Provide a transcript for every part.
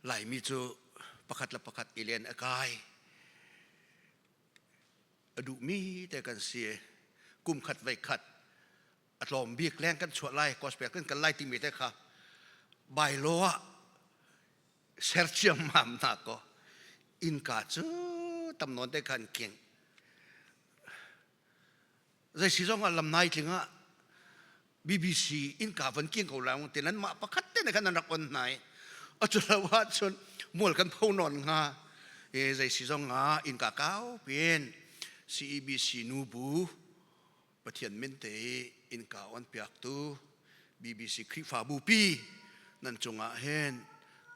Laimi cu pakhat le pakhat i len a kai. A duhmi te kan si. Kum khat vei khat a tlawm bik leng kan chuah lai, gospel kan kal lai timi te kha bylaw ah ser ciammam na ko innka cu tam nawn te khan king. Zei si zong ah lam nai tling ah BBC innka van king ko lai te nan mah pakhat te ne khan nan rak on hna i a cu lo ahcun mual kan pho nawn hnga. E zei si zong ah innka kau pin CEBC nu bu Pathian min te innka on piaktu BBC Khrihfabu pi nan cungah hin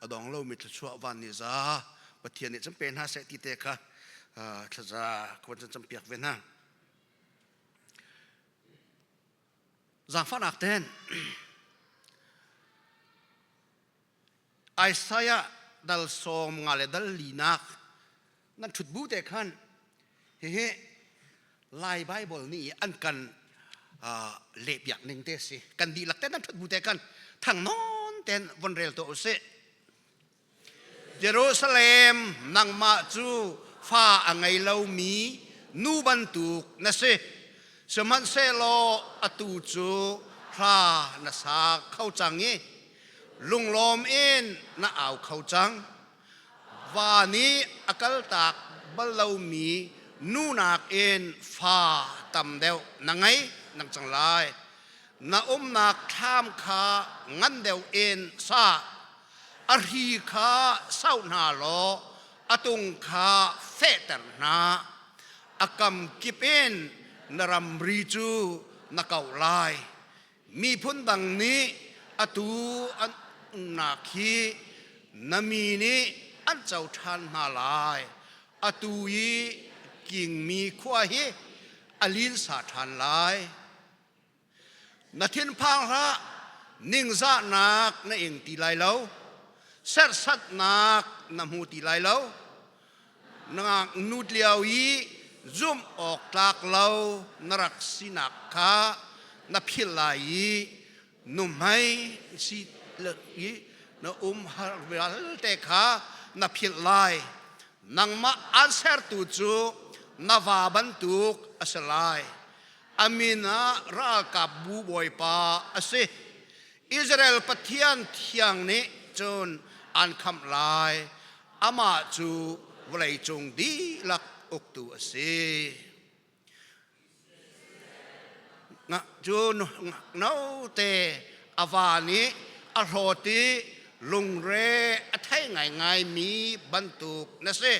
a dong lomi thluachuah van ni za Pathian nih cun pe hna seh ti te kha thlaza ka van cam piak ve hna. Zaangfahnak ten Isaiah dal 50 le dal linak nan ṭhut bu te khan hihi Lai Bible nih an kan lehpiak ning te si. Kan dihlak te nan ṭhut bu te khan thang nawn ten von rel tuah usih. Jerusalem, nangmah cu fa a ngei lomi nu bantuk na si. Sihmanhsehlaw atu cu hla na sa kho cang i lunglawm in na au kho cang. Va nih a kaltak bal lomi nu nakin fa tam deuh na ngei nang cang lai. Na umnak thlam kha ngan deuh in sa. A hri kha sauh hna law a tung kha fehter hna. A kam kip in na ramri cu na kauh lai. Miphun dang nih atu an umnak hi na mi nih an co ṭhan hna lai. Atu i kingmi khua hi a linsa ṭhan lai. Na thinphang hlah, ningzahnak na ing ti lai lo, serhsatnak na hmu ti lai lo. Na ngaknut lio i zumh awk tlak lo na rak sinak kha na philh lai i nuhmei si i na um har vialte kha na philh lai. Nangmah aan sertu cu na va bantuk a si lai. A min ah ralkapbu bawipa a si. Israel Pathian thiang nih cun aan khamh lai. Amah cu vawleicung dihlak uktu a si. Cu note a va nih a hlawt i lungre a thei ngaingaimi bantuk na si.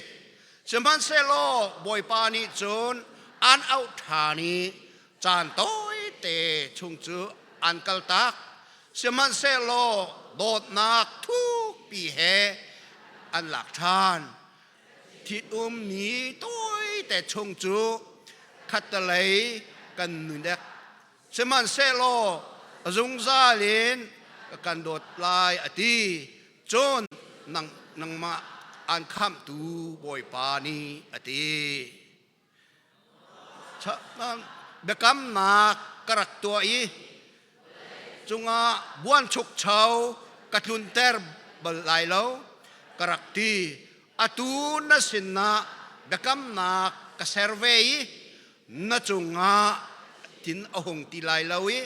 Sihmanhsehlaw Bawipa nih cun an auh ṭhan i caan tawite chung cu an kaltak. Sihmanhsehlaw dawtnak thukpi he an lak ṭhan. Ṭhitummi tawite chung cu khattelei kan nunek. Sihmanhsehlaw a zungzal in ka kan dawt lai a ti. Cun nangmah aan khamhtu Bawipa nih a ti. Biakamnak ka rak tuah i cungah buanchukcho ka tlunter bal lai lo ka rak ti. Atu na sinah biakamnak ka ser ve i na cungah tin a hung ti lai lo i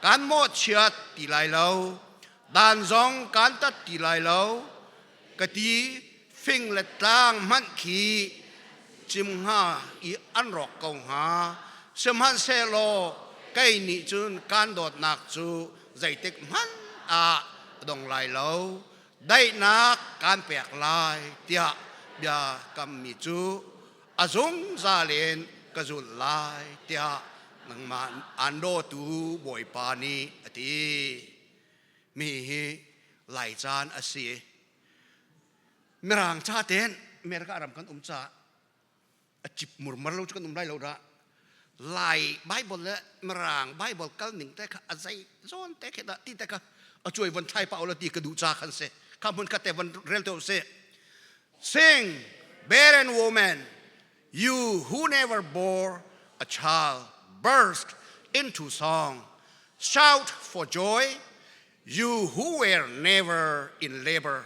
kan mawhchiat ti lai lo, dan zong kan tat ti lai lo ka ti. Fing le tlang hmanh khi cim hnga i an rawk ko hnga, sihmanhsehlaw kei nih cun kan dawtnak cu zeitik hmanh ah a dong lai lo, daihnak kan pek lai tiah bia kammi cu a zungzal in ka zulh lai tiah nangmah aan dawtu Bawipa nih a ti. Mi hi lai caan a si. Mirang ca tein America ram kan um caah a cip murmar lo cu kan um lai lo dah. Lai Bible le Mirang Bible kal ning te kha a zei zawn te khi dah ti te kha a cuai von thlai pa la ti ka duh ca khan si. Kha hmun khat te von rel te si. Sing, barren woman, you who never bore a child, burst into song. Shout for joy, you who were never in labor.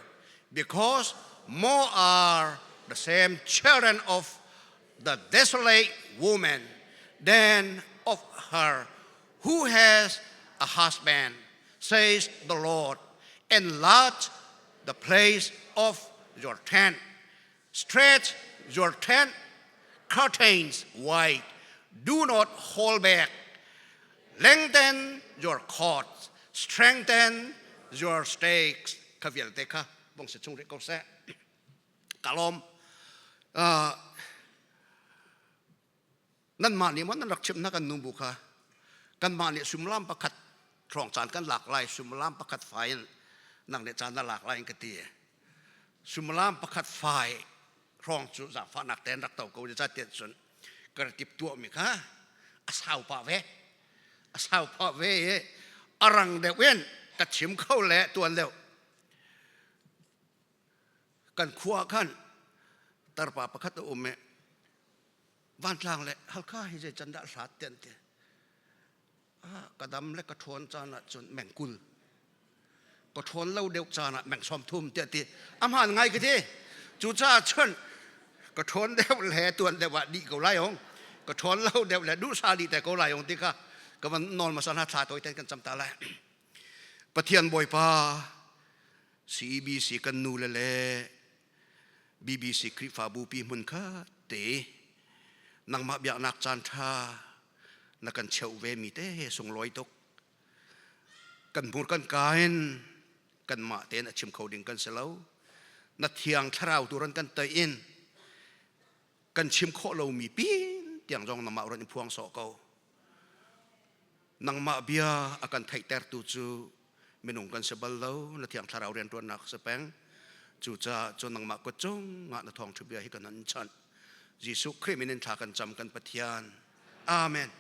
Because more are the same children of the desolate woman than of her who has a husband, says the Lord. Enlarge the place of your tent. Stretch your tent curtains wide. Do not hold back. Lengthen your cords. Strengthen your stakes. Kha vialte kha bong se chung rih ko seh. Ka lawm. Uh, nanmah nih maw nan rak chimh hna kan nu bu kha kanmah nih suimilam pakhat hrawng caan kan lak lai suimilam pakhat fai in nang nih caan na lak lai in ka ti suimilam pakhat fai hrawng cu zaangfahnak tein rak to ko ca tiah cun ka ra tip tuahmi kha a sau pah ve a sau pah ve i a rang deuh in ka chim kho le tuan deuh kan khua khan tarpa pakhat a um i Vantlang le Halkha hi zei can dah hlat ti an ti. Ah, ka dam le ka ṭhawn caan ah cun meng 20. Ka ṭhawn lo deuh caan ah meng 30 tiah ti. A hmaan ngai ka ti. Cucaah cun ka ṭhawn deuh le tuan deuh ah dih ko lai ong. Ka ṭhawn lo deuh le duhsah dih te ko lai ong ti kha ka van nawl hmasa hna thla tawi ten kan cam ta lai. Pathian Bawipa CEBC kan nu le le BBC Khrihfabu pi hmun kha te nangmah biaknak caan ṭha na kan cheuh ve mi te he sunglawi tuk kan hmur kan ka in kanmah tein a chim kho ding kan si lo na thiang thlarau tu ran kan toih in kan chim khawh lomi pin tiang zong nangmah ran in phuang sawh ko Nangmah bia a kan theihtertu cu minung kan si bal lo, na Thiang Thlarau rianṭuannak si peng. Cucaah cu nangmah kut cungah na thawngṭha bia hi kan an chanh. Jesuh Khrih min in thla kan cam kan Pathian. Amen.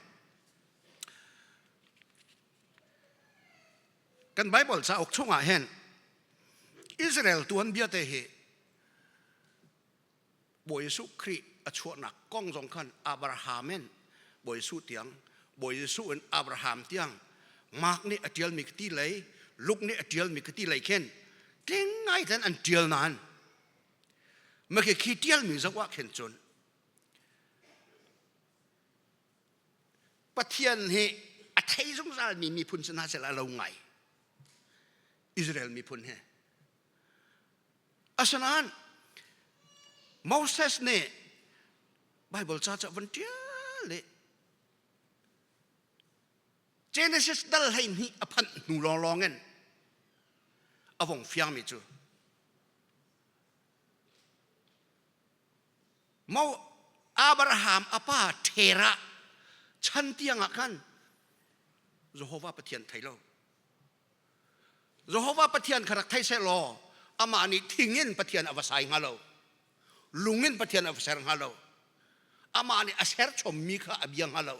Kan Bible cauk chungah hin Israel tuanbia te hi Bawi Jesuh Khrih a chuahnak kong zong khan Abraham in Bawi Jesuh tiang Bawi Jesuh in Abraham tiang Mark nih a ṭialmi ka ti lei Luke nih a ṭialmi ka ti lei khin tling ngai ten an ṭial nain maki khi ṭialmi zoh ah khin cun Pathian hi a thei zungzalmi miphun si hna seh la lo ngai Israel miphun hi Asinain Moses nih Bible ca cu a vun ṭial i Genesis dal 12 a phanh hnu lawnglawng in a vung fiangmi cu Mo Abraham a pa Terah chan tiang ah khan Jehovah Pathian thei lo. Jehovah Pathian kha rak thei seh law amah nih thing in Pathian a va sai hnga lo lung in Pathian a va ser hnga lo amah nih a ser chommi kha a bia hnga lo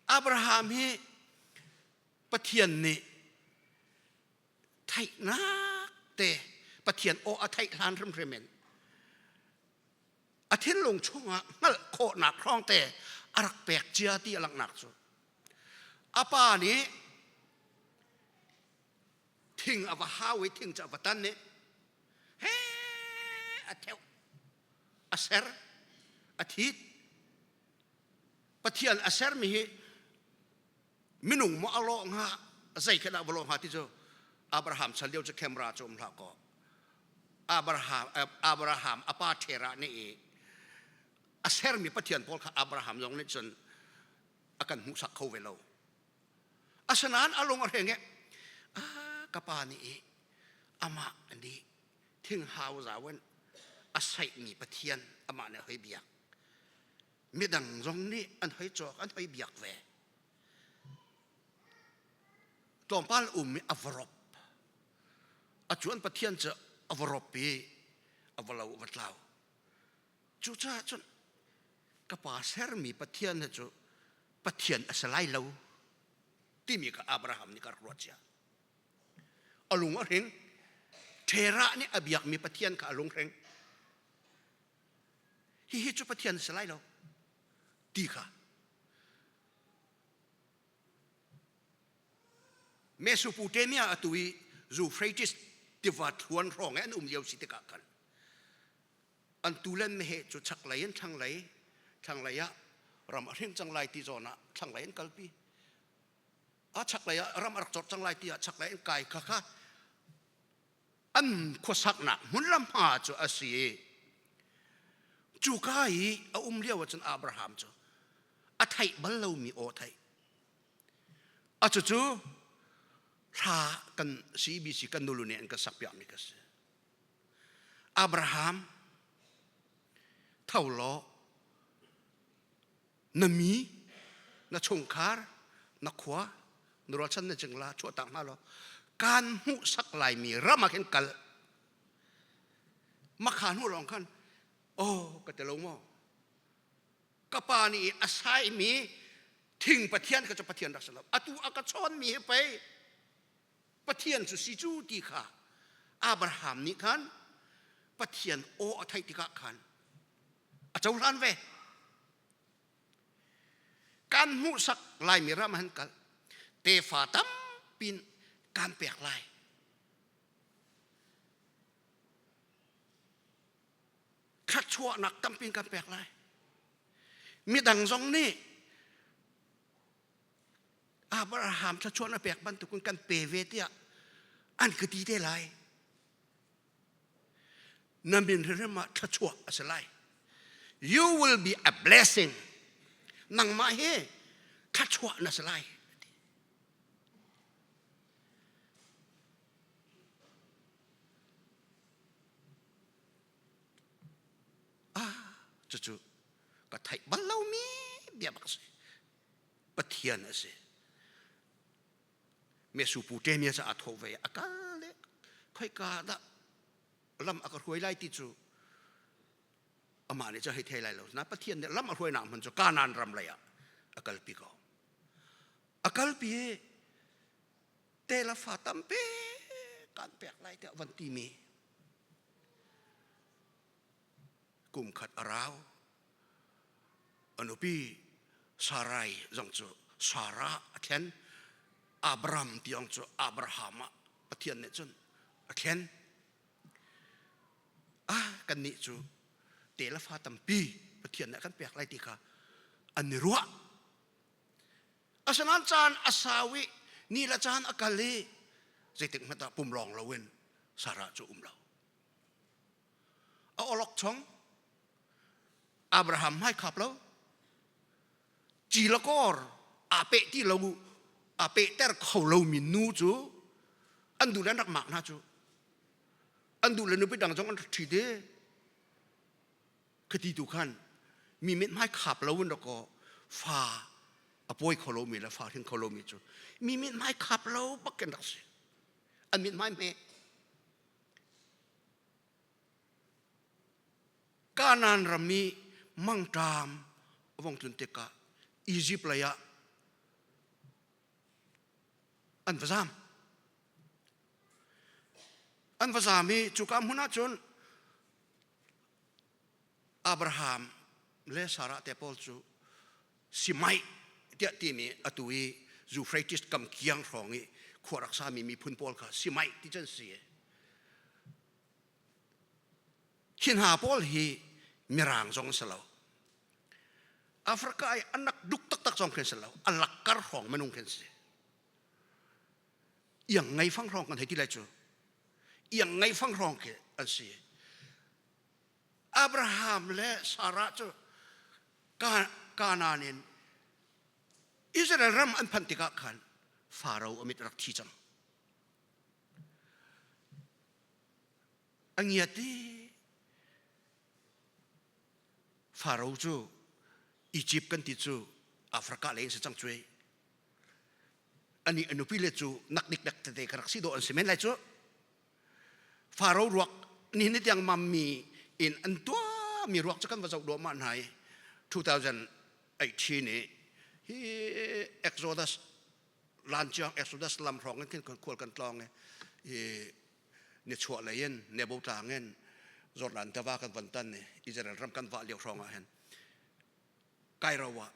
Abraham hi Pathian nih theihnak te Pathian aw a theih hlan hrimhrim in a thinlung chungah hngalh khawhnak hrawng te a rak pek cia ti a langhnak cu a pa nih thing a va hau i thing cu a va tan i he a theuh a ser a thit Pathian a sermi hi minung maw a lawh hnga zei kha dah va lawh hnga ti cu Abraham chan lio cu camera cu um hlah kaw Abraham Abraham a pa Terah nih i a sermi Pathian pawl kha Abraham zong nih cun a kan hmuhsak kho ve lo. Asinain a lung a hreng i ka pa nih i amah nih thinghau zau in a saihmi Pathian amah nih a hoi biak. Midang zong nih an hoi cawk an hoi biak ve. Tlawmpal um i a va rop. A cuan Pathian cu a va rop i a va lo a va tlau. Cucaah cun ka pa sermi Pathian hi cu Pathian a si lai lo timi kha Abraham nih ka rak ruat cia. A lung a hring. Terah nih a biakmi Pathian kha a lung hring. Hihi cu Pathian a si lai lo ti kha Mesopotamia atu i Euphrates tiva thluan hrawng i an um lio si tikah khan an tu le meheh cu chaklei in thlanglei thlanglei ah ram a hring cang lai ti zawn ah thlanglei an kalpi a chaklei ah ram a rak cawt cang lai ti ah chaklei an kai kha kha an khuasaknak hmun lam hma cu a si i cuka i a um lio ahcun Abraham cu a theih bal lomi aw theih a cucu thla kan CBC kan nulu nih an kan sakpiakmi ka si Abraham tho law na mi na chungkhar na khua na rualchan na cingla chuahtak hna law kaan hmuhsak laimi ram ah khin kal makha hnu lawng khan oh ka ti lo maw ka pa nih a saimi thing pathian kha cu pathian rak si lo atu a ka chawnmi hi pei Pathian cu si cu ti kha Abraham nih khan Pathian aw a theih tikah khan a cohlan ve. Kan hmuhsak laimi ram han kal tefa tampin kan pek lai. Thluachuahnak tampin kan pek lai. Midang zong nih Abraham thluachuah na pek bantukin kan pe ve tiah an ka ti te lai. Na min hrimhrim ah thluachuah a si lai. You will be a blessing. Nangmah hi thluachuah na si lai. Ah, cucu ka theih bal lomi bia bak a si. Pathian a si. Mesopotamia ca a thawh ve a kal le khoika dah lam a ka hruai lai ti cu amah nih cun hei thei lai lo. Na Pathian nih lam a hruainak hmun cu Kanaan ram lei ah a kalpi ko. A kalpi i te le fa tampi kan pek lai tiah van timi kum khat a rau A nupi Sarai zong cu Sarah a thlen. Abram tiang cu Abraham ah Pathian nih cun a thlen. Ah, kannih cu te le fa tampi Pathian nih a kan pek lai ti kha an i ruah. Asinain caan a sau i ni le caan a kal i zeitik hmanh ah pum lawng loin Sarah cu um lo. A awlok chong Abraham hmai khap lo ci le kor aa peh ti lo aa pehter kho lomi nu cu an duh le an rak mak hna cu an duh le nupi dang zong an rak ṭhi te khati tu khan mi mithmai khap lo in rak fa a pawi kho lomi le fa hring kho lomi cu mi mithmai khap lo bak kan rak si an mithmai hme Kanaan ram i mangṭam a vong tlun tikah Izipt lei ah an va zam. An va zam i cuka hmun ah cun Abraham le Sarah te pawl cu Simai tiah timi atu i Euphrates kam kiang hrawng i khua rak sami miphun pawl kha Simai ti cu an si. Hi hna pawl hi Mirang zong an si lo. Africa i an rak duk taktak zong khi an si lo. A lakkar hrawng minung khi an si. Iang ngei fang hrawng kan hei ti lai cu. Iang ngei fang hrawng khi an si. Abraham le Sarah cu Kanaan in Israel ram an phanh tikah khan Faro a mit rak thi cang. A ngiat i Faro cu Egypt kan ti cu Africa lei in si cang cuai. Ani a nupi le cu nak dik dak tete ka rak si dawh an si men lai cu. Faro ruak nihin ni tiang mammi in an tuahmi ruak cu kan va zoh duahmah hna i 2018 i hi Exodus Lanciang Exodus lam hrawng in khin khual kan tlawng i nichuah lei in Nebo tlang in Jordan tiva kan von tan i Israel ram kan vah lio hrawng ah hin Cairo ah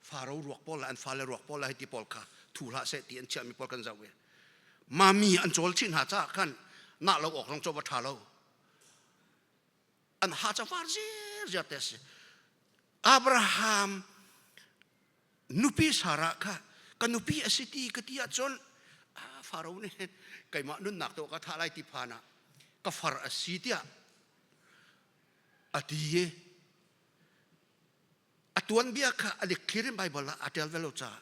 Faro ruak pawl le an fale ruak pawl le hei ti pawl kha thu hlah seh ti an chiahmi pawl kan zoh i. Mami an cawl chin hna caah khan nah lo awk zong cu va ṭha lo. An ha ca var ziar te si. Abraham nupi Sarah kha ka nupi a si ti ka ti ahcun Faro nih keimah nunnak to ka thah lai ti phan ah ka far a si tiah a ti i a tuanbia kha a lik in Bible ah a ṭial ve lo caah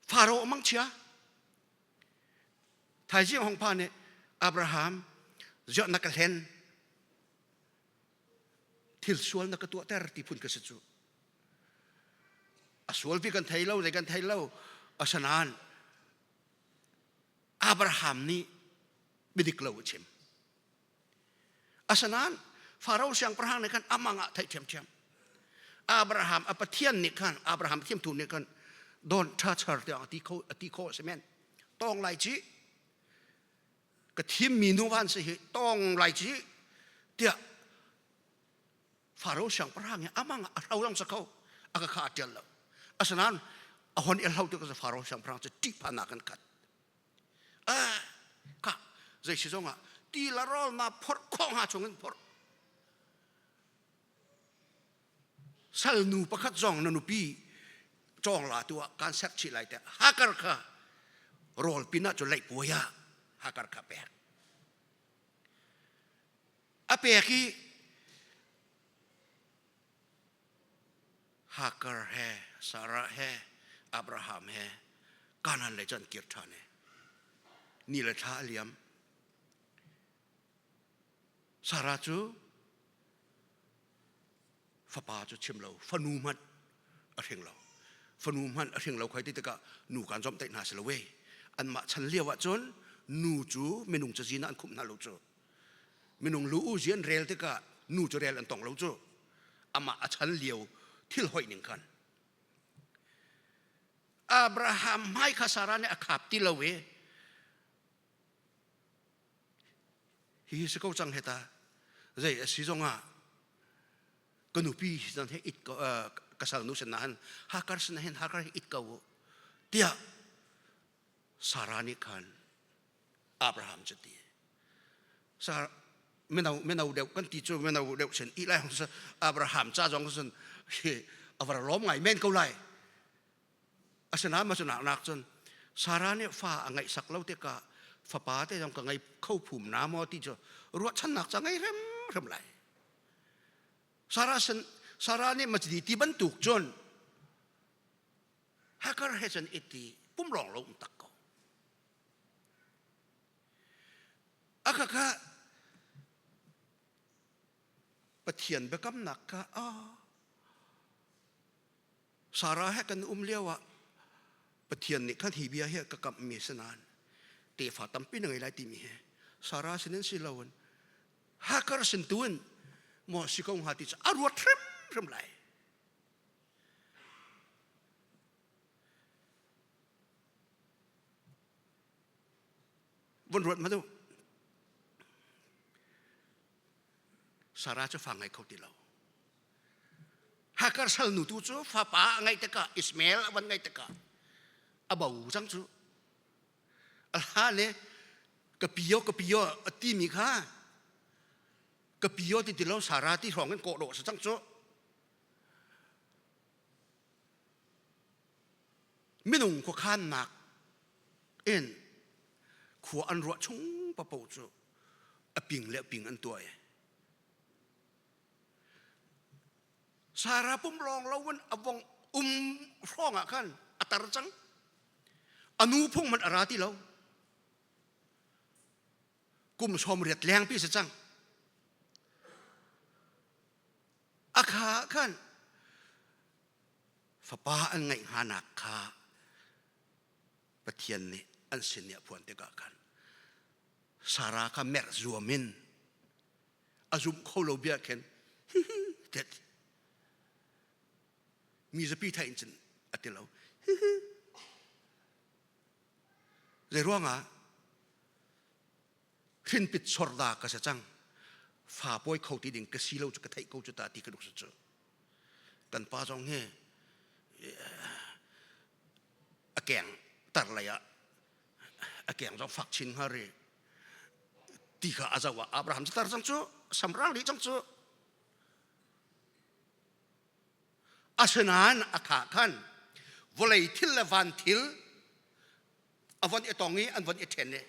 Faro a mangchia thaizing hong pa nih Abraham ziah na ka hlen thil sual na ka tuahter ti phun ka si cu a sual pi kan thei lo zei kan thei lo asanain Abraham nih biadik lo a chim Asinain Faro siangpahrang nih khan amang ah theih ṭhiamṭhiam. Abraham a Pathian nih khan Abraham thiamthu nih khan don't touch her tiah a ti kho a ti khawh a si men. Tawng lai ci ka thimmi nu van si hi tawng lai ci tiah Faro siangpahrang hi amang ah a hro zong sa kho a ka kha a ṭial lo. Asinain a hon i hlo tik Faro siangpahrang cu ṭihphannak an khat. Ah, ka zei si zongah ti la rawl ma phorh khawh hnga chungin phorh. Salnu pakhat zong na nupi cawng la tu ah kan ser chih lai te hakar kha rawl pin ah cu leih puai ah hakar kha pek. A pek i Hagar he Sarah he Abraham he Kanaan lei cu an kir ṭhan i ni le thla a liam. Sarah cu fapa cu chim lo fanu hmanh a hring lo. Fanu hmanh a hring lo khoi ti tikah nu kan zomhtaih hna si lo we. Anmah chan lio ah cun nu cu minung cazin ah an khumh hna lo cu. Minung lu u zi an rel tikah nu cu rel an tong lo cu. Amah a chan lio thil hoih ning khan. Abraham hmai kha Sarah nih a khap ti lo i hihi si ko cang heta zei a si zongah ka nupi zan he it ko ka salnu sin na han hakar sin hin hakar hi it ko u tiah Sarah nih khan Abraham cu ti Sarah mino mino deuh kan ti cu mino deuh sin i lai Abraham ca zong cun hi a var lawm ngai men ko lai asinain ma cunak nak cun Sarah nih fa a ngeih sak lo tikah fapa te zong ka ngei kho phum na maw ti cu ruahchannak ca ngei hrimhrim lai Sarah sin Sarah nih macidi ti bantuk cun Hagar he cun iti pum lawng lo um tak ko Akhakha Pathian biakamnak kha ah Sarah he kan um lio ah Pathian nih khan hi bia hi ka kamhmi si nain tefa tampi na ngei lai timi hi Sarah sinin si loin Hagar sin tu in maw si ko hnga ti cu a ruat hrimhrim lai. Von ruat hmanh u. Sarah cu fa ngei kho ti lo. Hagar salnu tu cu fapa a ngeih tikah Ismael a van ngeih tikah a bo cang cu. A hla le ka pio ka pio a timi kha ka pio ti ti lo Sarah ti hrawng in kawh dawh si cang cu. Minung khuakhannak in khua an ruah chung papoh cu a ping le a ping an tuah i Sarah pum lawng lo in a vong um hrawng ah khan a tar cang. A nu phung hmanh a ra ti lo. Kum 80 lengpi si cang. A kha khan fapa an ngeih hnganak kha Pathian nih an sin i a phuan tikah khan Sarah kha merh zuam in a zum kho lo bia khin tet mi zapi theih in cun a ti lo zei ruangah hrinpit sorda ka si cang fa pawi kho ti ding ka si lo cu ka theih ko cu ta ti ka duk cu kan pa zong hi a keng. tar lei ah a keng zong fak chin hnga ri ti kha a zoh ah Abraham cu tar cang cu samrang dih cang cu asinain a khah khan vawlei thil le van thil a von i tong i an von i ṭhen i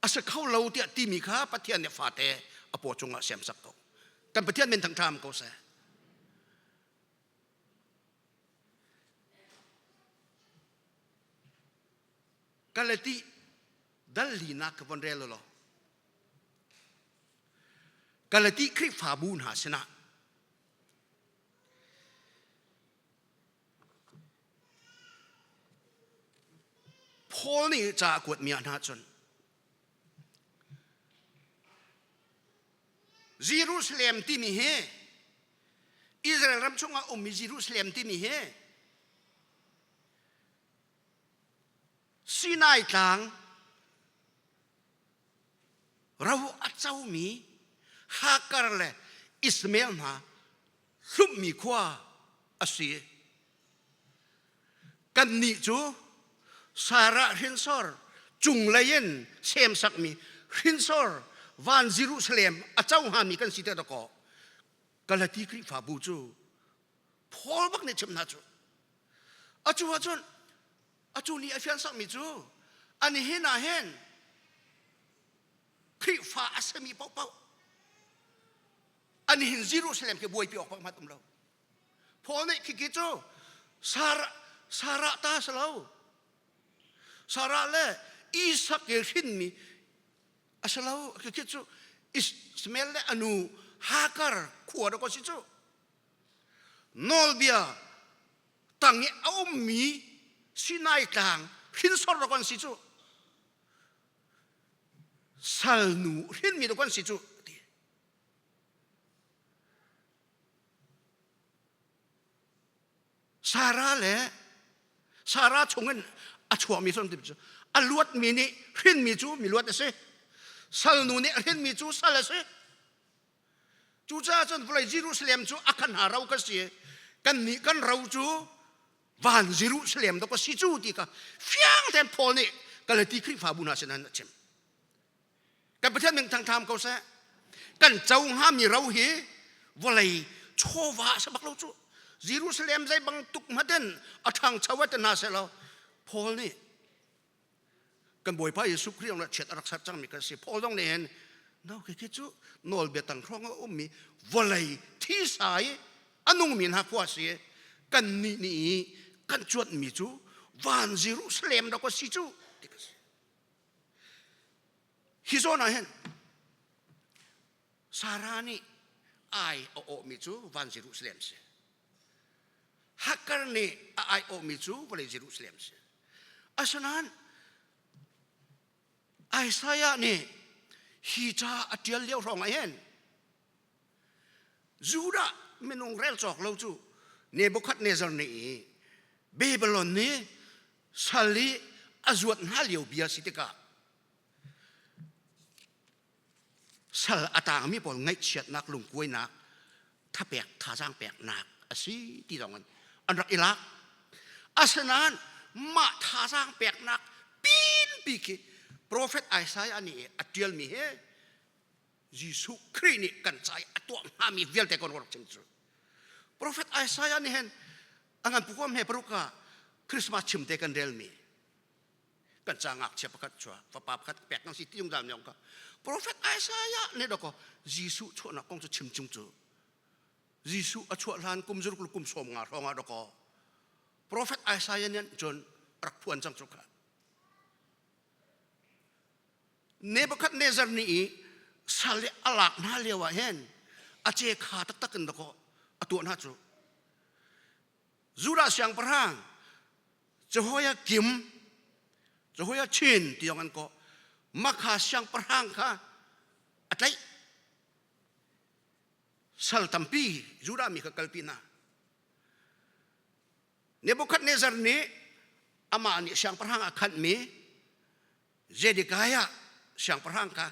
a si kho lo tiah timi kha Pathian nih fate a paw cungah siamsak ko kan Pathian min thangṭham ko seh Galati dal linak ka von rel law Galati Khrihfabu hna sinah Paul nih ca a kuatmi ah hna cun Jerusalem timi hi Israel ram chungah ummi Jerusalem timi hi Sinai tlang ro a comi Hagar le Ishmael hna hlumhmi khua a si. Kannih cu Sarah hrinsor cunglei in semsakmi hrinsor van Jerusalem a co hngami kan si te dakaw Galati Khrihfabu cu Paul bak nih chim hna cu acu ahcun acu nih a fian sakmi cu an hin ah hin Khrihfa a simi paohpaoh an hin Jerusalem khi buaipi awk hmanh um lo Paul nih khiki cu Sarah Sarah ta si lo Sarah le Isak i hrinmi a si lo khiki cu Ismael le anu Hagar khua da ko si cu nawlbia tang i a ummi Sinai tlang hrinsor rak an si cu salnu hrinmi rak an si cu ti Sarah le Sarah chungin a chuakmi cu cu a luatmi nih hrinmi cu miluat a si salnu nih a hrinmi cu sal a si Cucaah cun vawlei Jerusalem cu a kan hna ro kan si kan nih kan ro cu van Jerusalem dok a si cu ti kha fiang tein Paul nih Galati Khrihfabu hna sin a chim. Kan Pathian min thangtham ko seh. Kan co hngami ro hi vawlei chawva a si bak lo cu. Jerusalem zei bang tuk hmaten a ṭhangcho a ti hna seh law Paul nih kan Bawipa Jesuh Khrih le chiat a rak ser cangmi kan si. Paul zong nih hin no khi khi cu nawlbia tang hrawng a ummi vawlei thisa i a nungmi hna khua si kan nih nih i kan cuanhmi cu van Jerusalem rak si cu ti ka si. Hi zawn ah hin Sarah nih ai a awhmi cu van Jerusalem si. Hagar nih a aiawhmi cu vawlei Jerusalem si. Asinain Isaiah nih hi ca a ṭial lio hrawng ah hin Judah minung rel cawk lo cu Nebuchadnezzar nih Babylon nih sal i a zuat hna lio bia si tikah sal a tangmi pawl ngaihchiatnak lungkuainak thapek thazaang peknak a si ti zong in an rak i lak asinain mah thazaang peknak pinpi khi profet Isaiah nih a ṭialmi hi Jesuh Khrih nih kan ca i a tuah hngami vialte kon rak chim cu profet Isaiah nih hin a ngan pukuam he paruk ah Christmas chim te kan relmi kan ca ngakchia pakhat chua fapa pakhat pek nang si ti zungzal mi ka profet Isaiah nih dako Jesuh chuahnak kong cu chim chung cu Jesuh a chuah hlan kum zuruk kum som nga hrawng ah dako profet Isaiah nih cun rak phuan cang cu kha Nebuchadnezzar nih i sal i a lak hna lio ah hin a ce kha taktak in dako a tuah hna cu Judah siangpahrang Jehoiakim Jehoiachin ti zong an kawh Makha siangpahrang kha a tlaih sal tampi Judah mi kha kalpi hna Nebuchadnezzar nih amah nih siangpahrang a khanhmi Zedekiah siangpahrang kha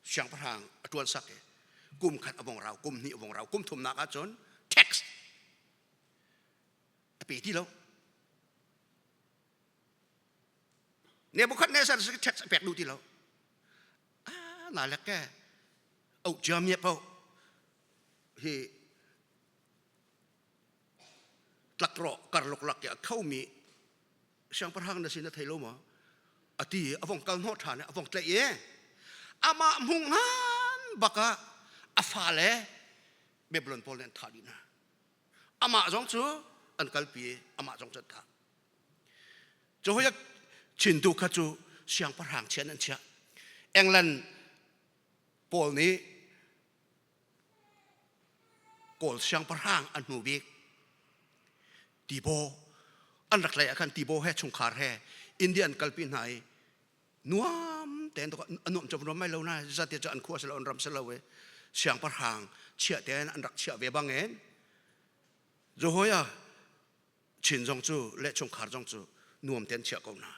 siangpahrang a ṭuan sak i kum khat a vong rau kum hnih a vong rau kum thumnak ahcun tax. A pe ti lo. Nebuchadnezzar tax a pek duh ti lo. Ah, na lek ke au chiam ye po hi tlakrawh karluk lak i a khomi siangpahrang na si na thei lo maw a ti a vong kal hnawh ṭhan i a vong tlaih i amah hmung ngan bak ah a fale Babylon pawl nih an thah dih hna amah zong cu an kalpi i amah zong cu an thah Jehoiak chintu kha cu siangpahrang chian an chiah England pawl nih Kawl siangpahrang an hnu bik Tibaw an rak tlaih ah khan Tibaw he chungkhar he India an kalpi hna i nuam tein a nuam cu nuam mai lo na zate cu an khua si lo an ram si lo i siangpahrang chiah tein an rak chiah ve bangin Jehoiah Chin zong cu le chungkhar zong cu nuam tein chiah ko hna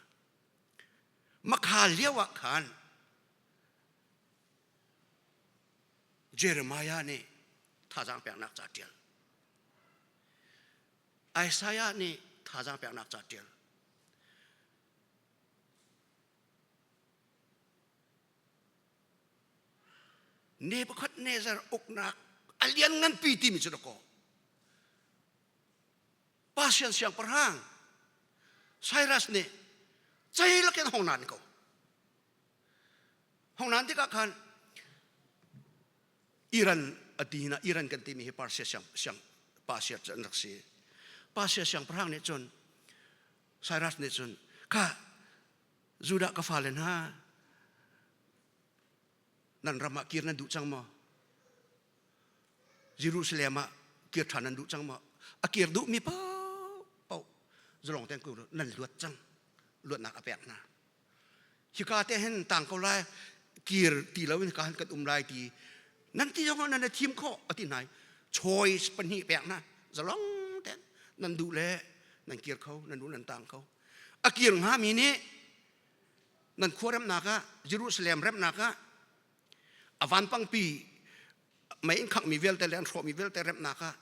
makha lio ah khan Jeremiah nih thazaang peknak ca ṭial. Isaiah nih thazaang peknak ca ṭial. Nebuchadnezzar uknak a liannganpi timi cu dakaw. Persian siangpahrang Cyrus nih ceilak in hong nan ko. Hong nan tikah khan Iran a ti hna Iran kan timi hi Persia siang siang Persia cu an rak si. Persia siangpahrang nih cun Cyrus nih cun kha Judah ka fale hna nan ram ah kir nan duh cang maw? Jerusalem ah kir ṭhan nan duh cang maw? A kir duhmi paoh zalong tein nan luat cang. Luatnak a pek hna. Hika te hin tang ko lai kir ti lo in hika hin kan um lai ti nan ti zong nan i thim khawh a ti hna choice pahnih pek hna zalong ten nan duh le nan kir kho nan duh nan tang kho a kir hnga mi nih nan khua remnak ah Jerusalem remnak ah a vanpangpi mei in khangh mi vialte le an hrawh mi vialte remnak ah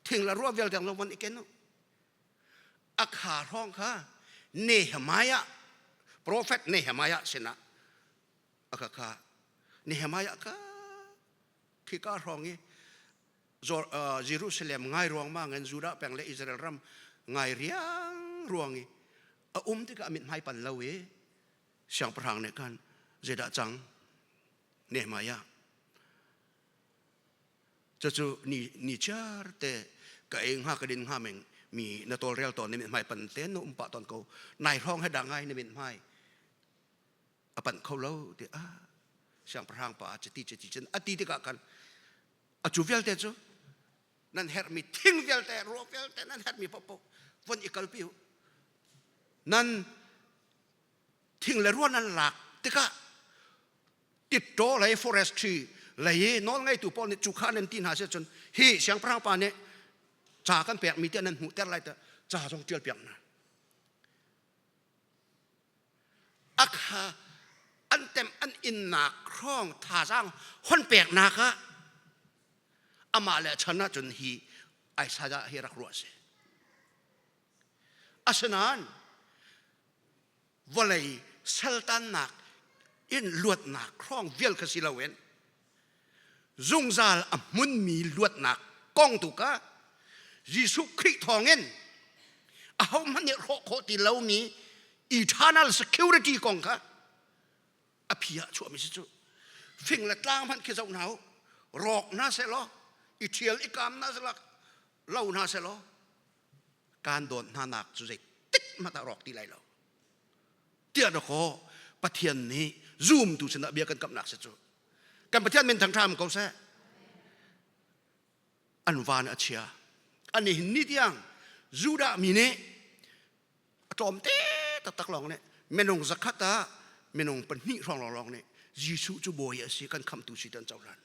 thing le rua vialte lo van i ken u A kha hrawng kha Nehemiah prophet Nehemiah sinah a ka kha Nehemiah kha khika hrawng i Jerusalem ngai ruangmang in Judah peng le Israel ram ngai riang ruang i a um tikah a mithmai pan lo i siangpahrang nih khan zeidah cang Nehemiah Cucu ni ni chiar te ka ei hnga ka din hnga meng mi na tawlrel tawn na mithmai pan te na um pah tawn ko nai hrawng he dah ngai na mithmai a panh kho lo ti ah siangpahrang pa citi citi cun a ti tikah khan a cu vialte cu nan herhmi thing vialte ruah vialte nan herhmi paohpaoh von i kalpi u nan thing le rua nan lak tikah Titṭaw lei forestry lei i nawlngeitu pawl nih cu kha nan ti hna si cun hi siangpahrang pa nih ca kan pekmi tiah nan hmuhter lai tiah ca zong ṭial piak hna. A kha an tem an innak hrawng thazaang hon peknak ah amah le chan ahcun hi Isaiah hi rak ruah si. Asinain vawlei saltannak in luatnak hrawng vial kha si loin zungzal a hmunmi luatnak kong tu kha Jesuh Khrih thawngin ahohmanh nih hrawh khawh ti lomi eternal security kong kha a phi ah chuahmi si cu fing le tlang hmanh khi zoh hna u rawk hna sehlaw i ṭhial i kaam hna sehlaw lo hna sehlaw kaan dawt hna nak cu zeitik hmanh ah rawk ti lai lo tiah dakaw Pathian nih zumtu sinah bia kan kamhnak si cu kan Pathian min thangṭha ko seh an van a chia ani hin ni tiang Judah mi nih a tlawmte taktak lawng nih minung zakhat ah minung pahnih hrawng lawng nih Jesuh cu bawi a si kan khamtu si tan cohlan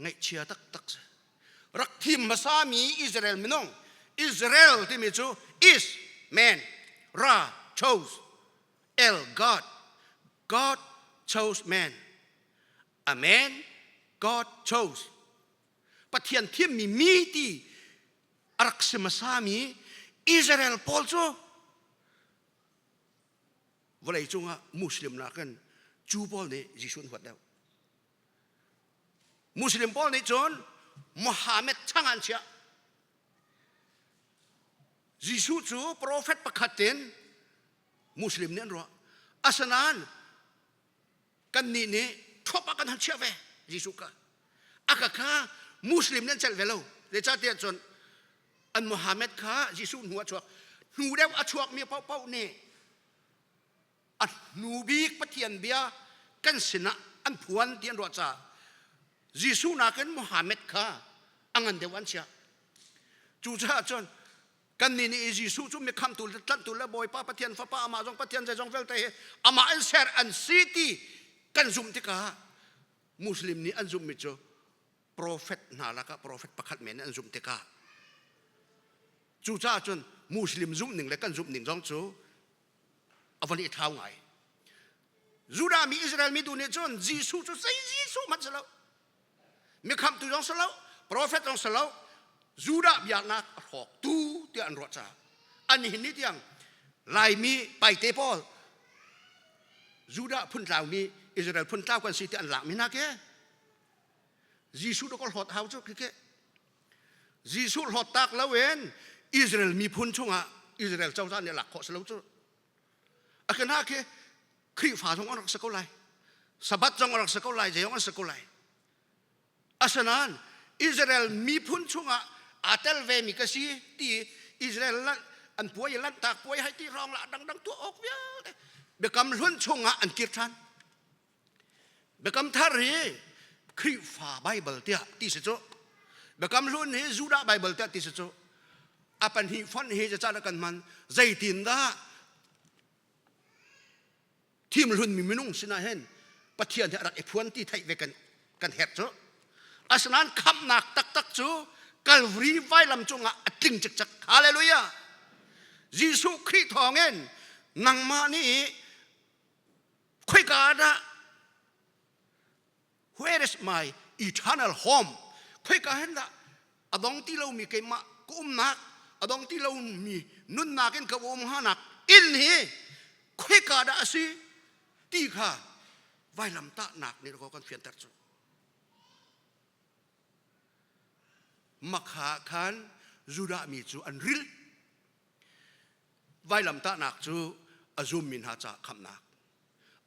Ngaihchia taktak si. Rak thim hmasami Israel minung Israel timi cu is man Ra chose El God God chose man a man God chose Pathian thimmi mi ti. A rak si hmasami Israel pawl cu vawlei cungah Muslim nakin Jew pawl nih Jesuh an huat deuh. Muslim pawl nih cun Muhammad chang an chiah. Jesuh cu profet pakhat in Muslim nih an ruah. Asinain kannih nih thuap ah kan han chiah ve Jesuh ka. A ka kha Muslim nih an celh ve lo. Zeicahtiah cun an Muhammad kha Jesuh hnu a chuak. Hnu deuh a chuakmi paohpaoh nih a hnu bik Pathian bia kan sinah an phuan ti an ruah caah Jesuh nakin Muhammad kha a ngan deuh an chiah. Cucaah cun kannih nih Jesuh cu mikhamtu le tlanhtu le Bawipa Pathian Fapa amah zong Pathian zeizong vialte hi amah in ser an si ti kan zumh tikah Muslim nih an zumhmi cu profet hna lakah profet pakhat men an zumh tikah cucaah cun Muslim zumhning le kan zumhning zong cu a von i thlau ngai. Judah mi Israel mi tu nih cun Jesuh cu zei Jesuh hmanh si lo. Mikhamtu zong si lo, profet zong si lo, Judah biaknak a hrawktu tiah an ruah caah an hin ni tiang Laimi paite pawl Judah phuntlau mi Israel phuntlau kan si ti an lak mi hna ke Jesuh do ko hlawt hau cu khi ke Jesuh hlawt tak lo in Israel miphun chungah Israel cozah nih lak khawh si lo cu. A kana khi Khrihfa zong an rak si ko lai. Sabbath zong an rak si ko lai, zei zong an si ko lai. Asinain Israel miphun chungah aa tel vemi ka si ti Israel an puai lanhtak puai hai ti rong la dangdang tuah awk vialte biakam hlun chungah an kir ṭhan. Biakam Thar hi Khrihfa Baibal tiah ti si cu. Biakam Hlun hi Judah Baibal tiah ti si cu. A pahnih fonh hi zeicahdah kan hman? Zeitindah thim hlunmi minung sinah hin Pathian hi a rak i phuan ti theih ve kan kan herh cu. Asinain khamhnak taktak cu Calvary vailam cungah a tling cikcek. Hallelujah! Jesuh Khrih thawngin nangmah nih Khoika ah dah where is my eternal home? Khoika hen dah a dong ti lomi keimah ka umnak a dong ti lomi nunnak in ka um hanak inn hi khoika dah a si ti kha vailamtahnak nih kan fianter cu. Makha khan Judah mi cu an ril. Vailamtahnak cu a zummi hna caah khamhnak.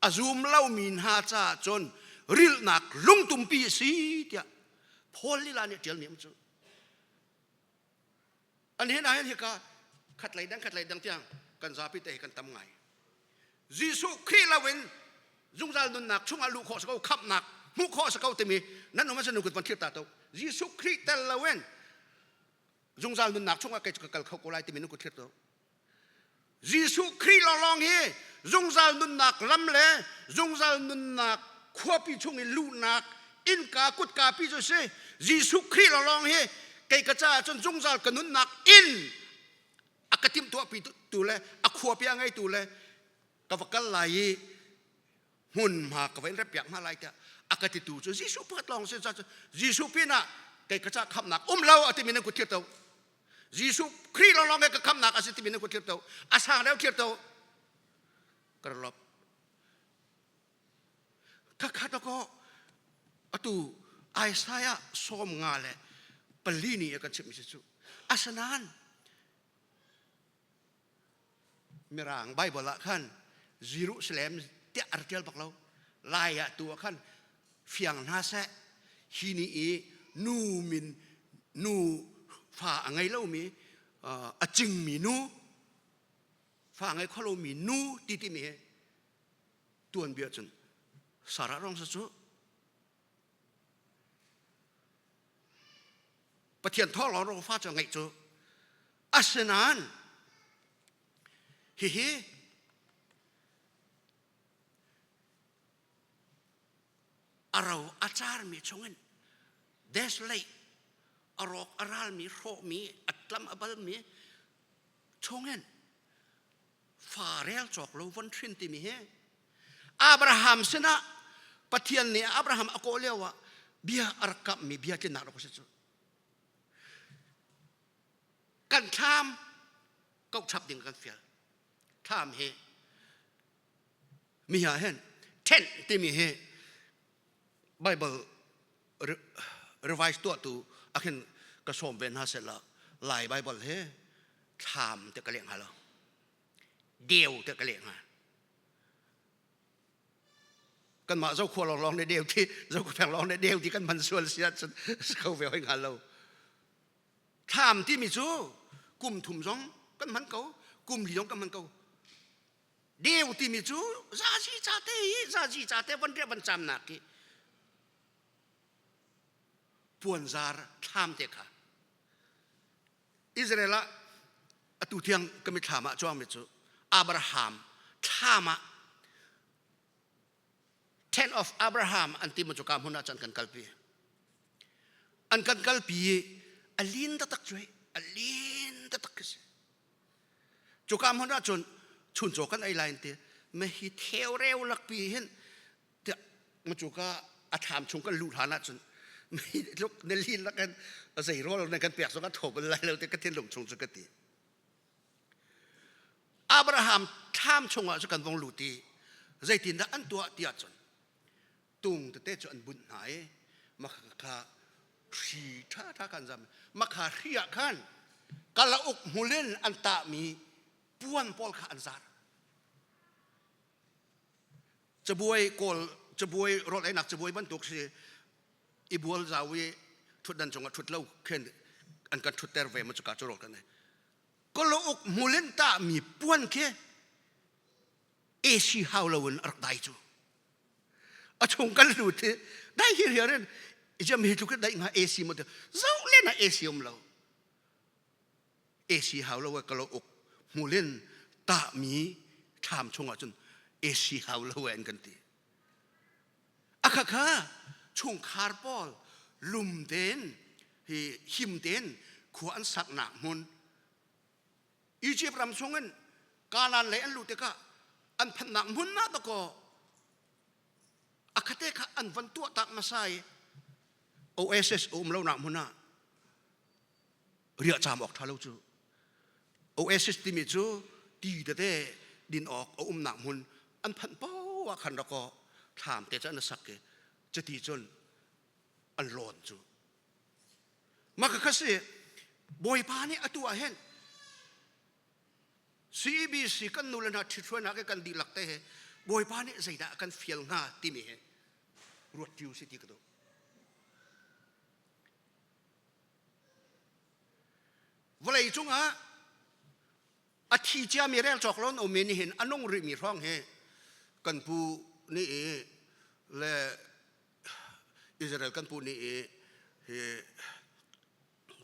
A zum lomi hna caah cun rilhnak lungtumpi a si tiah Paul lila nih ṭialmi um cu. An hin ahhin hika khatlei dang khatlei dang tiang kan zapi te hi kan tam ngai. Jesuh Khrih loin zungzal nunnak chungah luh khawh si ko khamhnak hmuh khawh si ko timi nan um ahcun nan kut van thlir ta to. Jesuh Khrih tel loin zungzal nunnak chungah kei cu ka kal kho ko lai timi na kut thlir to Jesuh Khrih lawnglawng hi zungzal nunnak lam le zungzal nunnak khuapi chung i luhnak innka kutka pi cu si Jesuh Khrih lawnglawng hi kei ka caah cun zungzal ka nunnak inn a ka timhtuahpi tu le a khuapi a ngeitu le ka va kal lai i hmunhma ka va in rempiak hna lai tiah a ka titu cu Jesuh pakhat lawng si cu Jesuh pinah kei ka ca khamnak um lo a timi nan kut thlir to Jesuh Khrih lawnglawng he ka khamnak a si timi nan kut thlir to a sang deuh thlir to ka lop ka khat ko atu Isaiah 54 ni a kan chimh mi si cu asinain Mirang Bible ah khan Jerusalem tiah a rak bak lo. Lai ah tu ah khan fiang hna seh hi ni i nu min nu fa a ngei lomi a cingmi nu fa a ngei kho lomi nu ti timi hi tuanbia cun Sarah rong sa cu Pathian thawng lawng fa cu ngeih cu asinain hihi a ro a carmi chungin desolate a rawk a ralmi hrawhmi a tlam a balmi chungin fa rel cawk lo von hrin timi hi Abraham sinah Pathian nih Abraham a kawh lio ah bia a rak kamhmi bia tlinnak rak si cu. Kan thlam kauh chap ding kan fial. Thlam hi mi ah hin tent timi hi Bible revise tuahtu a khin ka sawm ve hna sehla Lai Bible hi thlam te ka leh hnga lo. Deu te ka leh hnga. Kanmah Zokhua lawnglawng nih deu ti Zokhua peng lawng nih deu ti kan hman sual si ahcun si kho ve hoi hnga lo. Thlam timi cu kum thum zong kan hman ko, kum li zong kan hman ko. Deu timi cu zazi ca te hi zazi ca te van riah van caamnak hi puanzar thlam te kha Israel ah atu tiang ka mithlam ah cuangmi cu Abraham thlam ah tent of Abraham an ti mu cu ka hmun ah cun kan kalpi an kan kalpi i a lin taktak cu a lin taktak khi si cuka hmun ah cun chuncaw kan ei lai an ti me hi theu reu lakpi hin tiah macuka a thlam chung kan luh hlan ahcun mi tluk na lin lakin zei rawl na kan pek zong a thaw bal lai lo ti ka thinlung chung cu ka ti Abraham thlam chungah cu kan vong lut i zeitindah an tuah ti ahcun tung tete cu an bunh hna i makha hri ṭha ṭha kan zam makha hri ah khan kalauk hmul in an tahmi puan pawl kha an zar Cabuai kawl cabuai rawl einak cabuai bantuk si i bual zau i ṭhutdan cungah ṭhut lo khin an kan ṭhutter ve ma cuka cu rawl kan ei. Kalauk hmul in tahmi puan khi AC hau loin a rak dai cu. A chung kan lut i dai hi riar in jam hi tluk in dai hnga AC mo zoh len ah AC um lo. AC hau lo kalauk hmul in tahmi thlam chungah cun AC hau lo an kan ti. Akha kha chungkhar pawl lum tein hi him tein khua an saknak hmun Egypt ram chungin Kanaan lei an luh tikah an phanhnak hmun ah dakaw akhate kha an van tuah tak hmasa i OSS a um lonak hmun ah riah caam awk ṭha lo cu Oasis timi cu ti tete din awk a umnak hmun an phanh paoh ah khan rak aw thlam te cu an sak i cuti cun an lawn cu mah kha si Bawipa nih atu ah hin CBC kan nu le hna ṭhithruainak he kan dihlak te he Bawipa nih zeidah a kan fial hnga timi hi ruat ṭi u si ti ka duh. Vawlei cungah a thi ciami rel cawk lo an ummi nihin a nung rihmi hrawng hi kan pu nih i le Israel kan pu nih i hi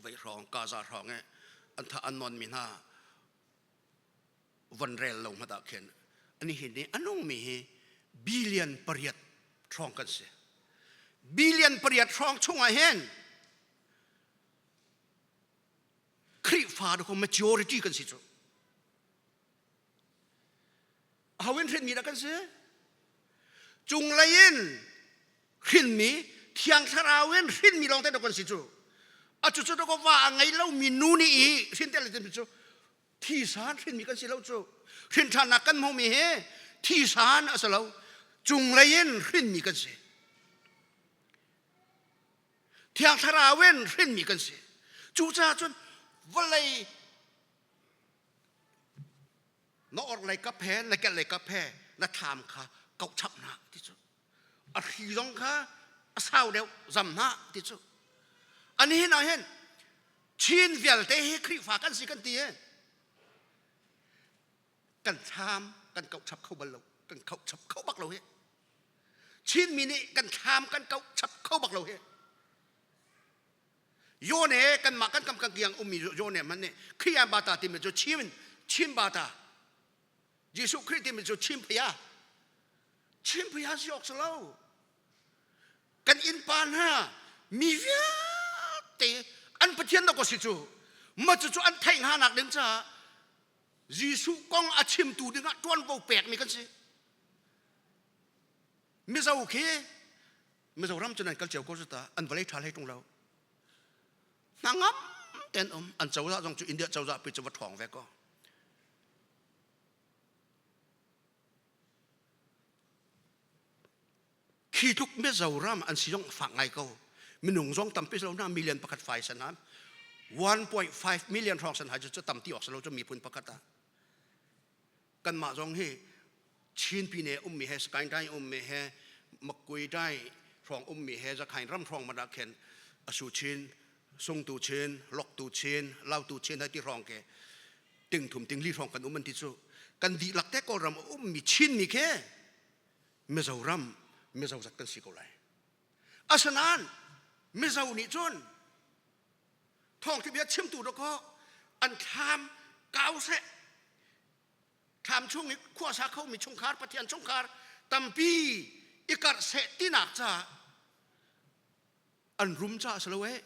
vei hrawng Gaza hrawng i an thah an nawnmi hna von rel lo hmanh ah khin nihin ni a nungmi hi billion pariat hrawng kan si. Billion pariat hrawng chungah hin Khrihfa dako majority kan si cu. Aho in hrinmi dah kan si? Cunglei in hrinmi Thiang Thlarau in hrinmi lawng te dah kan si cu. A cucu dako va a ngei lomi nu nih i hrin te le cu thisan hrinmi kan si lo cu hrinṭhannak kan hmuhmi hi thisan a si lo cunglei in hrinmi kan si thiang thlarau in hrinmi kan si cucaah cun vawlei na orhlei kap he na kehlei kap he na thlam kha kauh chap hna ti cu a hri zong kha a sau deuh zam hna ti cu ani hin ah hin Chin vialte hi Khrihfa kan si kan ti i kan thlam kan kauh chap kho bal lo kan kauh chap kho bak lo hi Chinmi nih kan thlam kan kauh chap kho bak lo hi Yone kanmah kan kam kan kiang ummi Yone hmanh nih Khrih bata timi cu Chin Chin bata Jesuh Khrih timi cu Chin phaya Chin phaya si awk si lo Kan innpa hna mi vialte an Pathian dawk si cu ma cucu an theih hnga nak ding caah Jesuh kong a chimtu dingah ṭuanvo pekmi kan si. Mizo khi Mizoram cu nan kal cio ko cu ta an vawlei ṭha hlei ṭung lo. Hnangam ten um an cozah zong cu India cozah pi cu va ṭhawng ve ko. Khi tluk Mizoram an si zong fak ngai ko. Minung zong tampi lo na million pakhat fai san han. 1.5 million hrawng san hai cu tam ti awk salo cu miphun pakhat ah. Kanmah zong hi Chin pine ummi he Sakaing dai ummi he Makui dai hrawng ummi he Zakhain ram hrawng man ah khin asu Chin sungtu Chin loktu Chin lautu Chin hai ti hrawng ke ting thum ting li hrawng kan um an ti cu kan dihlak te Kawlram a ummi Chin mi khe Mizoram Mizo zat kan si ko lai. Asinain Mizo nih cun thawngtha bia chimtu dakaw an thlam kau seh thlam chung i khuasa khomi chungkhar Pathian chungkhar tampi i karh seh tinak caah an rum caah si lo eh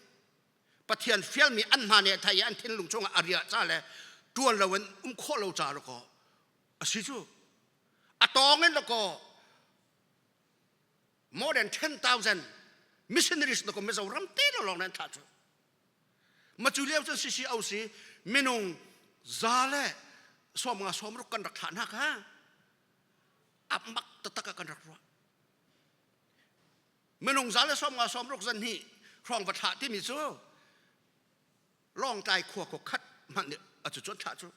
Pathian fialmi an hna nih a thei i an thinlung chungah a riah ca le ṭuan lo in um khawh lo ca dakaw a si cu a tawng in dakaw more than 10,000 missionaries dakaw Mizoram te lawng nan thlah cu ma cu lio cun CCOC minung za le sawm nga sawm ruk kan rak thlah hna kha a mak taktak ah kan rak ruah minung za le sawm nga sawm ruk zan hi hrawng va thlah timi cu Lawngtlai khua ko khat hmanh nih a cu cun thlah cu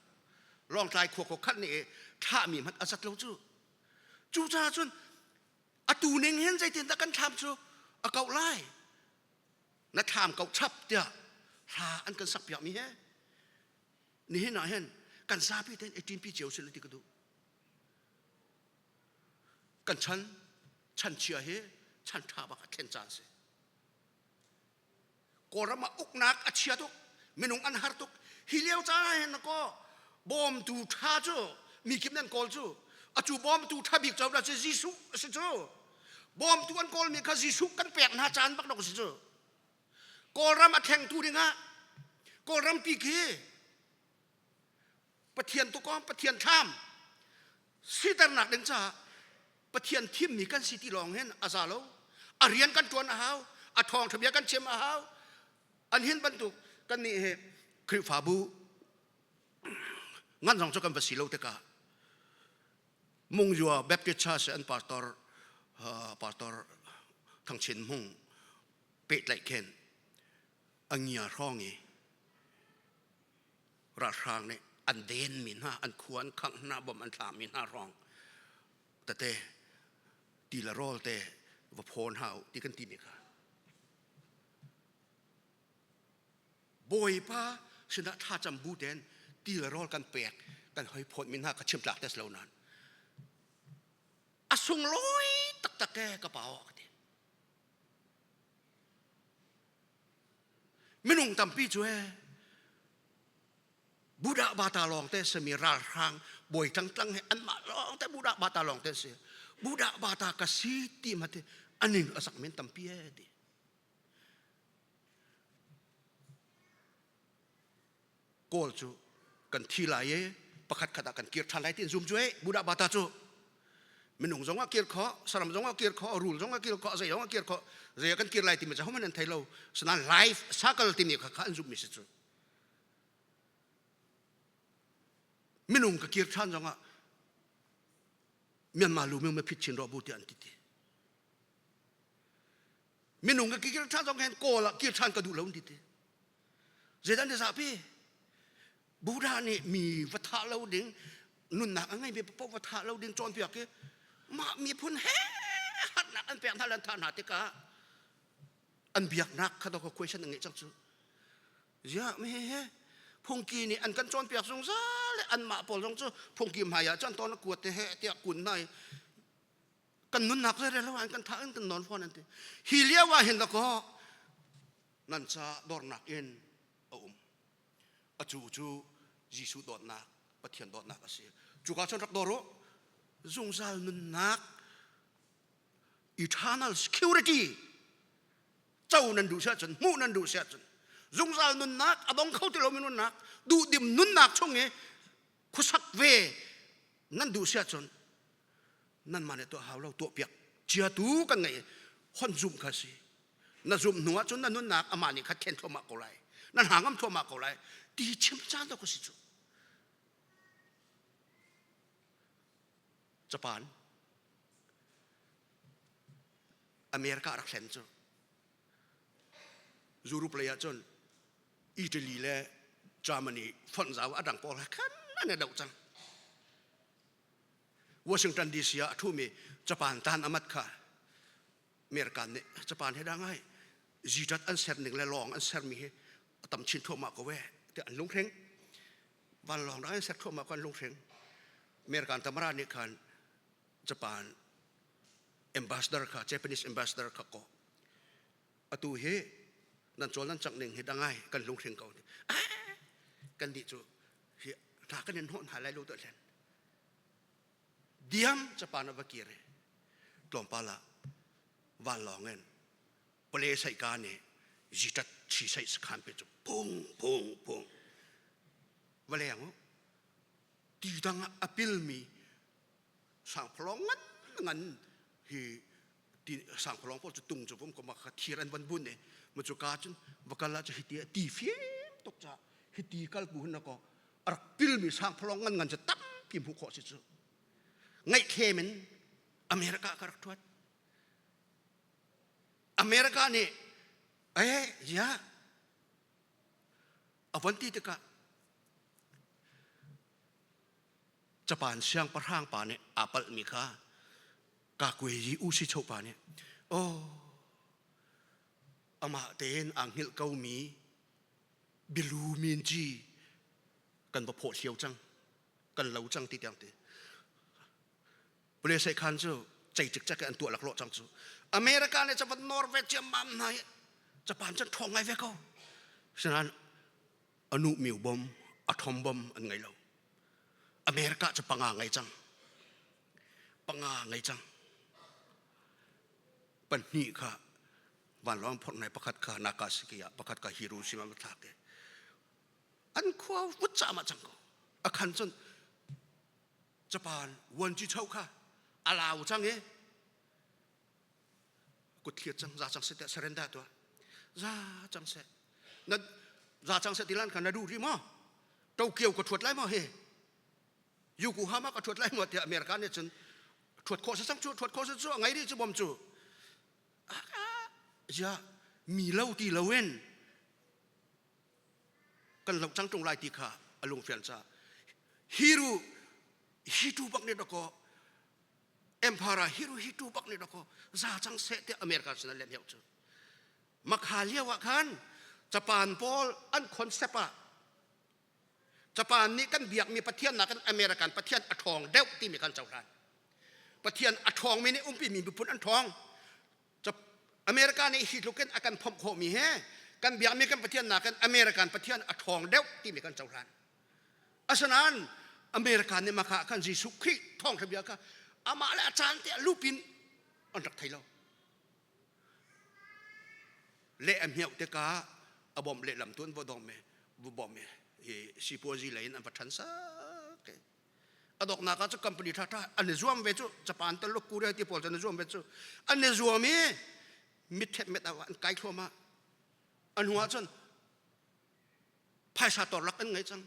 Lawngtlai khua ko khat nih thlahmi hmanh a zat lo cu cucaah cun atu ning hin zeitindah kan thlam cu a kauh lai na thlam kauh chap tiah hla an kan sak piakmi he nihin ah hin kan zapi tein i ṭinpi cio sih ti ka duh kan chan chan chia hi chan ṭha bak a thlen caan si Kawlram ah uknak a chia tuk minung an har tuk hi lio caan ah hin ko bawmtu ṭha cu mi kip nan kawl cu acu bawmtu ṭha bik cu cu Jesuh a si cu bawmtu an kawlmi kha Jesuh kan pek hna caan bak dok si cu Kawlram a thlengtu dingah Kawlram pi khi Pathian tukawm Pathian thlam siternak ding caah Pathian thimmi kan si ti lawng hin a za lo a rian kan ṭuan a hau a thawngṭha bia kan chim a hau an hin bantuk kan nih hi Khrihfabu ngan zong cu kan va si lo tikah Mungyua Baptist Church an pastor pastor Thang Chin Hmung pehtlaih khin a ngia hrawng i ralhrang nih an denmi hna an khua an khangh hna bom an thlami hna hrawng tete ti le rawl te va phawn hau ti kan timi kha Bawipa sinah thlacam bu ten ti le rawl kan pek kan hoi phawt mi hna ka chim tlak tes lo nan a sunglawi taktak e ka pa ka ti Minung tampi cu he Buddha bata lawng te simi ralhrang bawi tlangtlang he anmah lawng te Buddha bata lawng te si. Buddha bata ka si ti ma te aning a sak men tampi e ti. Kawl cu kan thi lai i pakhat khat ah kan kir ṭhan lai ti an zum cu eh Buddha bata cu minung zong ah kir khawh saram zong ah kir khawh rul zong ah kir khawh zei zong ah kir khawh zei ah kan kir lai timi cu hohmanh an thei lo sinain life cycle timi kha kha an zumhmi si cu minung ka kir ṭhan zong ah Myanmar lu mi phit chin rawh bu ti an ti ti minung ka kir ṭhan zong hen kawl ah kir ṭhan ka duh lo an ti ti Zeidah an zapi? Buddha nih mi va thah lo ding, nunnak a ngeimi paoh va thah lo ding cawnpiak i mah miphun he harnak an pek hna le an thah hna tikah an biaknak kha dawk question an ngeih cang cu. Ziah mi he phungki nih an kan cawnpiak zungzal le anmah pawl zong cu phungki hmai ah cun tawn a kuat te he tiah kun hna i kan nunnak zei lo an kan thah in kan nawn fawn an ti. Hi lio ah hin dakaw nan ca dornak in a um acu cu Jesuh dawtnak Pathian dawtnak a si cuka cun rak dawr u zungzal nunnak eternal security co nan duh siah cun hmuh nan duh siah cun zungzal nunnak a dong kho ti lomi nunnak duhdim nunnak chung i khuasak ve nan duh siah cun nanmah nih tuah hau lo tuahpiak ciatu kan ngeih hon zumh kha si na zumh hnu ahcun na nunnak amah nih khat thlen thluahmah ko lai. Na hna ngam thluahmah ko lai. Ti chim caan to ka si cu. Japan America rak hlen cu. Europe lei ah cun Italy le Germany fonh zau a dang pawl he khan an i doh cang. Washington DC ah a ṭhumi Japan tan amat kha American nih Japan he dah ngai zitat an ser ning le lawng an sermi hi a tam chin thluahmah ko ee tiah an lunghring. Vanlawng dah an ser thluahmah ko an lunghring. American tamara nih khan Japan ambassador kha Japanese ambassador kha ko atu hi nan cawl nan cangh ning hi dangai kan lunghring ko kan nih cu hi hna kan in hnawh hna lai lo to hlen diam Japan a va kir i tlawmpal ah vanlawng in pale saihka nih zitat chi saih sakhan pe cu pung pung pung va leng u ti dang ah a pilmi sangphalawng ngan ngan hi ti sangphalawng pawl cu tung cu vum ko ma kha thir an van bun i ma cu ka cun va kal ah cu hiti a ti fim tuk ca hiti kal bu hin ko a rak pilmi sangphalawng ngan ngan cu tampi hmuh khawh si cu ngaihthlem in America ka rak thuat America nih eh ya a von ti tikah Japan siangpahrang pa nih aa palhmi kha Kakueyi Usicho pa nih oh amah tein aa hngilh komi bilu minci kan va phawh hlio cang kan lo cang ti tiang ti Pule khan cu cei cikcek an tuah laklawh cang cu America le Japan Norway ciammam hna hi Japan cun ṭhawng ngai ve ko sinain anu miu bom atom bom an ngei lo America cu panga ngei cang panga ngei cang pahnih kha vanlawng phorh nai pakhat kha Nagasaki ah pakhat kha Hiroshima ma thlak i an khua vut cama cang ko a khan cun Japan vuanci chau kha a lau cang i kut thliat cang za cang seh tiah surrender tuah za cang seh na za cang seh tilan kha na duh rih maw Tokyo ka thuat lai maw hi Yokohama ka thuat lai maw tiah America nih cun thuat khawh se cang cu thuat khawh se cu a ngei rih cu bom cu ya mi lo ti lo in kan lo cang tung lai ti kha a lungfian ca hiru hitu bak nih dakaw Emperor Hirohito bak nih dakaw za cang seh tiah America sin an lem hiau cu. Makha lio ah khan Japan pawl an concept ah Japan nih kan biakmi Pathian nakin American Pathian a ṭhawng deuh timi kan cohlan. Pathian a ṭhawngmi nih umpi mi miphun an ṭhawng. America nih hi tluk in a kan phomh khawhmi he kan biakmi kan Pathian nakin American Pathian a ṭhawng deuh timi kan cohlan. Asinain America nih maka khan Jesuh Khrih thawngṭha bia kha amah le a caan te a lupin an rak thei lo. Le a hmiauh tikah a bawmh lehlam tu an va dong me va bawmh me hi sipuazi lei in an va ṭhan sak. A doknak ah cu company ṭha ṭha an i zuam ve cu Japan tal Korea ti pawl cu an i zuam ve cu an i zuam i mit met ah an kai thluahmah. A hnu ah cun phaisa torlak an ngei cang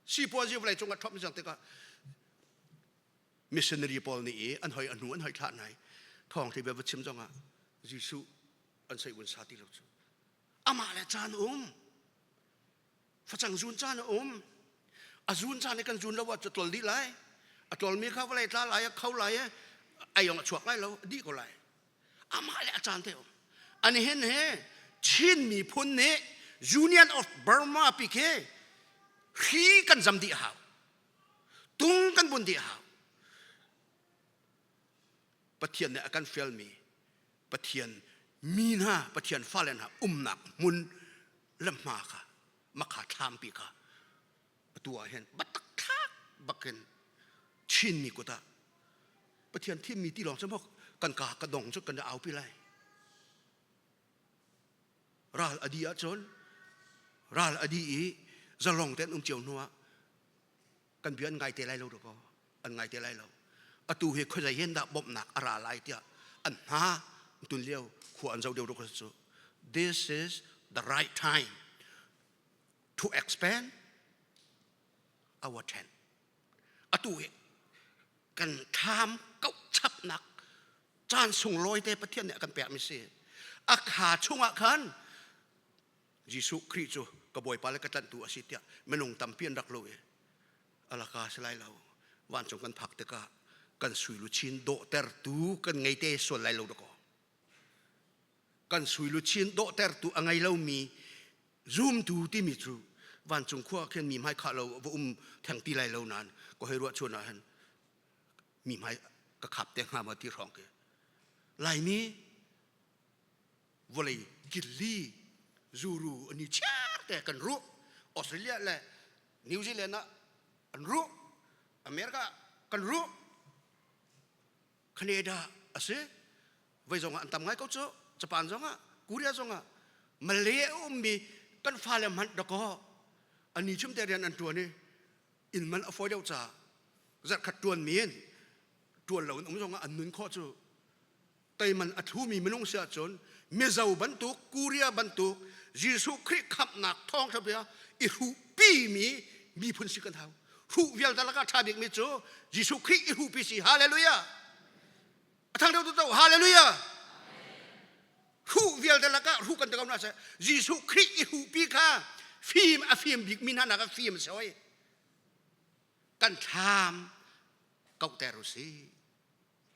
sipuazi vawlei cung ah ṭhop cang tikah missionary pawl nih i an hoi a hnu an hoi thlah nai thawng thei bia va chim zongah Jesuh an sei un sa ti lo cu amah le caan um facang zun caan a um a zun caan i kan zun lo ah cu tlol dih lai a tlolmi kha vawlei tla lai a kho lai ai yong a chuak lai lo a dih ko lai amah le a caan te um an hin he Chin miphun nih Union of Burma pi khi hri kan zam dih hau tung kan bun dih hau Pathian nih a kan fialmi Pathian mi hna Pathian fale hna umnak hmun le hma kha makha thlampi kha atu ah hin batak thlak bakin Chinmi kut ah Pathian thimmi ti lawng cu maw kan ka ka dong cu kan aupi lai. Ral a di ahcun ral a di i zalong tein um cio hnu ah kan bia an ngai te lai lo dakaw an ngai te lai lo atu hi khuazei hin dah bawmhnak a ra lai tiah an hna tun lio khua an zoh deuh deuh cu this is the right time. To expand our tent. Atu hi kan thlam kauh chapnak caan sunglawi te Pathian nih a kan pekmi si. A kha chungah khan Jesuh Khrih cu ka Bawipa le ka tlanhtu a si tiah minung tampi an rak lo i alaka si lai lo vancung kan phak tikah kan sui luchin dawhtertu kan ngei te sual lai lo dakaw kan sui luchin dawhtertu a ngei lomi zumtu timi cu vancung khua khin mi hmai khah lo va um theng ti lai lo nain ka hei ruah chun ah hin mi hmai ka khap te hnga ma ti hrawng ke Laimi vawlei killi zuru ani chiar te kan ruh Australia le New Zealand ah an ruh America kan ruh Canada a si voi zong ah an tam ngai ko cu Japan zong ah Korea zong ah Malay a ummi kan fale hmanh dakaw ani chim te rian an tuan i inn man a fawi deuh caah zarhkhat tuan mi in tuan lo in um zong ah an nun khawh cu teiman a thlumi minung si ahcun Mizo bantuk Korea bantuk Jesuh Khrih khamhnak thawngṭha bia i hruhpimi miphun si kan hau hruh vialte lakah ṭha bikmi cu Jesuh Khrih i hruhpi si hallelujah a thang deuh tu hallelujah hruh vialte lakah hruh kan ti ko na seh Jesuh Khrih i hruhpi kha fim a fim bikmi hna nak a fim si hoi kan thlam kauhter u si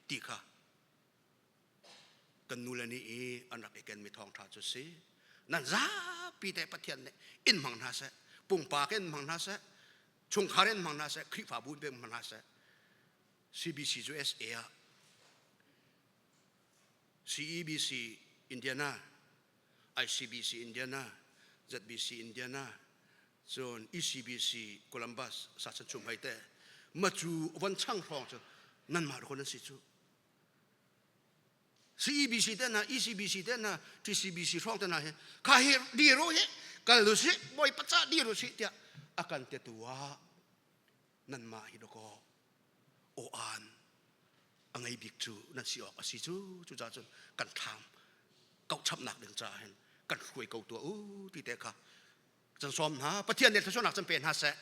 ti kha kan nule nih i an rak i kenmi thawngṭha cu si nan zapi te Pathian nih in hmang hna seh pumpak in hmang hna seh chungkhar in hmang hna seh Khrihfabu in hmang hna seh CBC cu SA ah CEBC Indiana ICBC Indiana ZBC Indiana cun ECBC Columbus sachan chum hei te macu von chang hrawng cu nanmah rukon an si cu CEBC te hna ECBC te hna TCBC hrawng te hna hi kha hi diru hi kal lu si bawi paca diru si tiah a kan te tu ah nanmah hi dakaw aw an a ngei bik cu nan si awk a si cu cucaah cun kan thlam kauhchapnak ding caah hin kan hruai ko tuah u ti te kha can sawm hna Pathian nih thluachuahnak can pe hna seh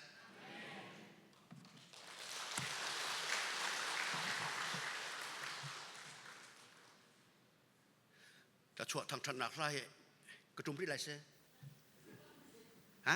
ka chuah thangṭhatnak hla hi ka ṭum rih lai si ha?